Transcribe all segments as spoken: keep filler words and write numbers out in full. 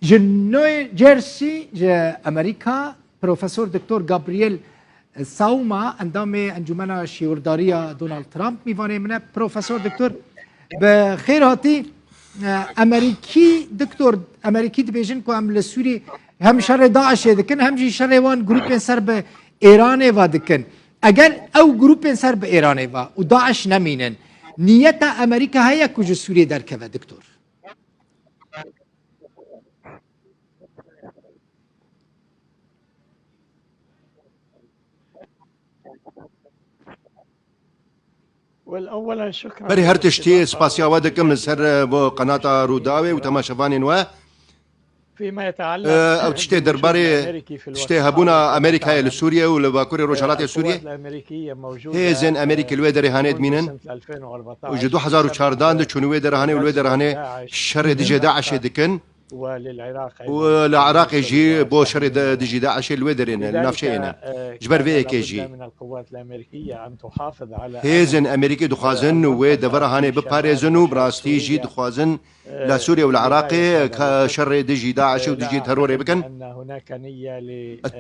Ji New Jersey, ji Amerîka, Profesor Doktor Gabriel Sauma, endamê Encûmena Şêwirdariya Donald Trump, mîvanê min e. Profesor Doktor, bi xêr hatî. E, Emerîkî, Doktor, Emerîkî dibêjin ku em li Sûriyê hem şerê DAIŞê dikin, hem jî şerê wan grûpên ser bi Êranê ve dikin. Eger ew grûpên ser bi Êranê ve û DAIŞ nemînin, niyeta Amerîka heye ku ji Sûriyê derkeve, Doktor? Berî her tiştî spasiya we dikim li ser, e, bo qenata Rûdawê û temaşevanên we. E, ew tiştê derbarê tiştê hebûna Amerîkayê li Sûriye û li Bakurê Rojhilatê Sûriye. Hêzên Amerîkî li wê derê hanê dimînin û ji du hezar û çardan diçûn wê derê hanê û li wê derê hanê şerê dijî DAIŞê dikin. Û li Iraqê jî bo şerê de dijî DAIŞê li wê derê ne, li navçeyê ne. Ji ber vê yekê jî hêzên Amerîkî dixwazin wê devera hanê biparêzin û bi rastî jî dixwazin li Sûriye û li Iraqê ka şerê dijî DAIŞê û dijî terorê bikin.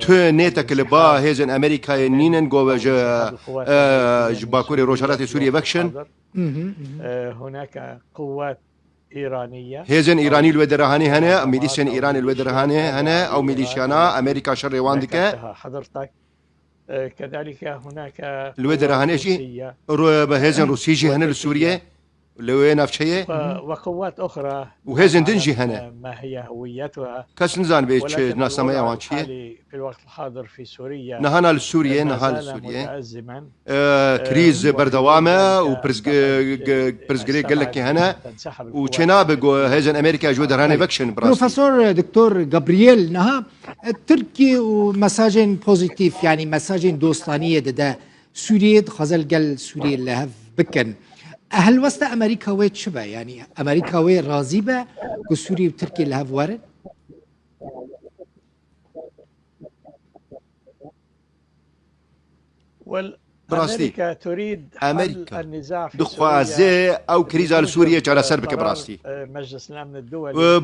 Tu nêtek li ba hêzên Amerîkayê nînin ku ji, e, ji Bakurê Rojhilatê Sûriye vekişin. Hêzên Îranî li wê derê hanê hene, mîlîsên Îranê li wê derê hanê hene, ew mîlîsiyana Amerîka şerê wan dike. Li wê derê hanê jî ru-, bi hêzên Rûsî jî hene li Sûriyê, li wê navçeyê. Û hêzên din jî hene. Kes nizanibe çi nasnameya wan çi ye. Niha na li Sûriyê, niha li Sûriyê, e, krîz berdewam e û pirsg-, g-, pirsgirêk gelekî hene û çênabe ku hêzên Amerîka ji wê derhanê vekişin bi rastî. Profesor, e, Doktor Gabriel, niha, e, Tirkiye û mesajên pozîtîf, yanî mesajên dostaniyê dide Sûriyê, dixwaze li gel Sûriyê li hev bikin. E, helwesta Amerîka wê çi be? Yanî Amerîka wê razî be ku Sûriyê û Tirkiye li hev werin? Bi rastî, Amerîka dixwaze ew krîza li Sûriyê çareser bike bi rastî.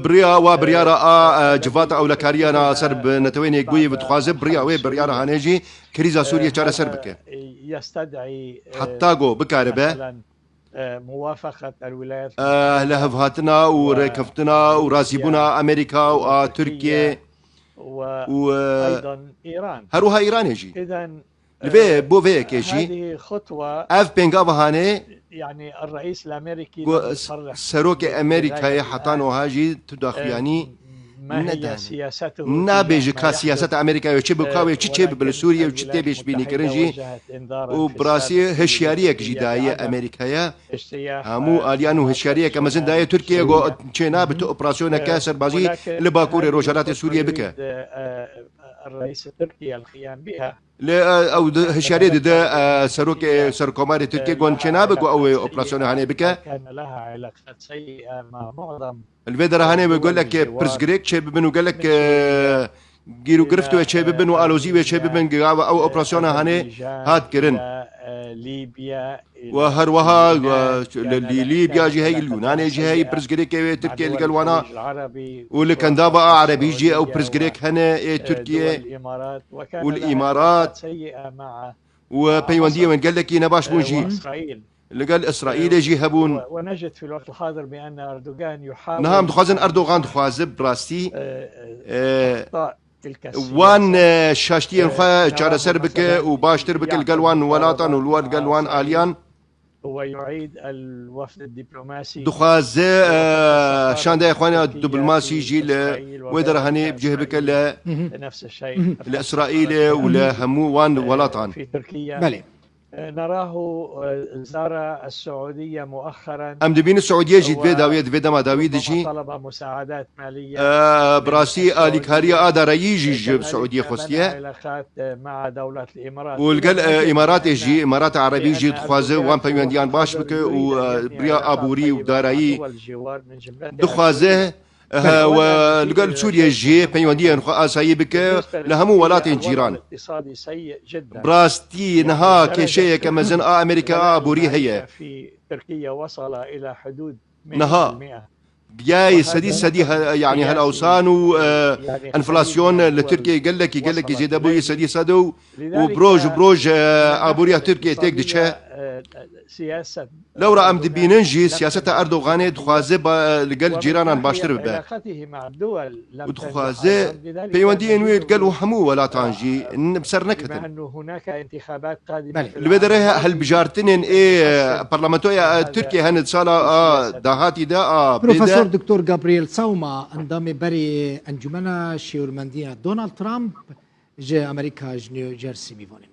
Bi riya wa biryara a, e, Civata Ewlekariyana ser bi Neteweyên Yekbûyî dixwaze bi riya wê biryara hanê jî krîza Sûriyê çareser bike. Heta ku bikaribe e, موافقة الولايات e, المتحدة lihevhatina û و rêkeftina û razîbûna Amerîka û a Tirkiye û, e, her wiha Îranê jî. Li vê, bo vê yekê jî هذه خطوة ev pêngava hanê يعني الرئيس الأمريكي ku لم يصرح serokê Amerîkayê heta niha jî tu daxuyanî ما هي nedane. سياسته Nabêje تجاه ka ما siyaseta يحدث Amerîkayê çi bi, ka wê çi çê bibe li Sûriyê û çi tê pêşbînîkirin jî. Û bi rastî hişyariyek jî daye Amerîkaya. Hemû aliyan û hişyariyeke mezin daye Tirkiye, got çênabe tu operasyoneke serbazî li bakurê rojhilatê Sûriyê bike. Lê, e, ew di, hişyariyê dide, e, serokê, serokkomarê Tirkiye, got çênabe ku ew ê operasyonê hanê bike. Li vê derê hanê wê gelek pirsgirêk çêbibin û gelek, e, gîr û girift wê çêbibin û alozî wê çêbibin, gava ew operasyona hanê hat kirin. Û her wiha, e, li Lî-, Lîbya jî heye, li Yûnanê jî heye, pirsgirêkê wê Tirkiye li gel wana. Û li kendava a erebî jî ew pirsgirêk hene ê Tirkiye û li Îmarat. Û peywendiyên gelekî nebaş bûn jî. Li gel Îsraîlê jî hebûn. Niha em dixwazin Erdogan dixwaze bi rastî, e, wan, e, şaştiyên xwe çareser bike û baştir bike li gel wan welatan û li gel wan aliyan. Dixwaze, e, şandeya xwe ya diplomasî jî li wê derê hanê bi cih bike li, li Îsraîlê û li hemû wan welatan. Belê. نراه زار السعودية مؤخرا Em dibînin Siûdiyê jî di vê dawiyê, di vê dema dawî de jî, وطلب مساعدات مالية e, bi rastî alîkariya a darayî jî ji Siûdiyê xwestiye. علاقات مع دولة الإمارات. Û li gel, e, Îmaratê jî, Îmarata Erebî jî dixwaze wan peywendiyan baş bike û, e, bi riya aborî û darayî dixwaze, e, we li gel Sûriyê jî peywendiyên xwe asayî bike li hemû welatên cîran. Bi rastî niha kêşeyeke mezin a Amerîka a aborî heye. Niha Biyayê sedî sedî he-, yanî helawsan û, e, enflasyon li Tirkiyeyê gelekî, gelekî zêde bûyî, sedî sed û, û bi roj bi roj, e, aboriya Tirkiyeyê têk diçe. Lewra em dibînin jî siyaseta Erdoganê dixwaze ba-, li gel cîranan baştir bibe. Û dixwaze peywendiyên wê li gel û hemû welatan jî n-, bi ser neketin. Belê. Li vê derê he-, hilbijartinên ê, e, parlamentoya, e, Tirkiye hene di sala, a, dahatî de, a, bê de. Profesor Doktor Gabriel Sauma, endamê berê Encûmena Şêwirmendiya Donald Trump ji Amerîka, ji New Jersey mîvanê.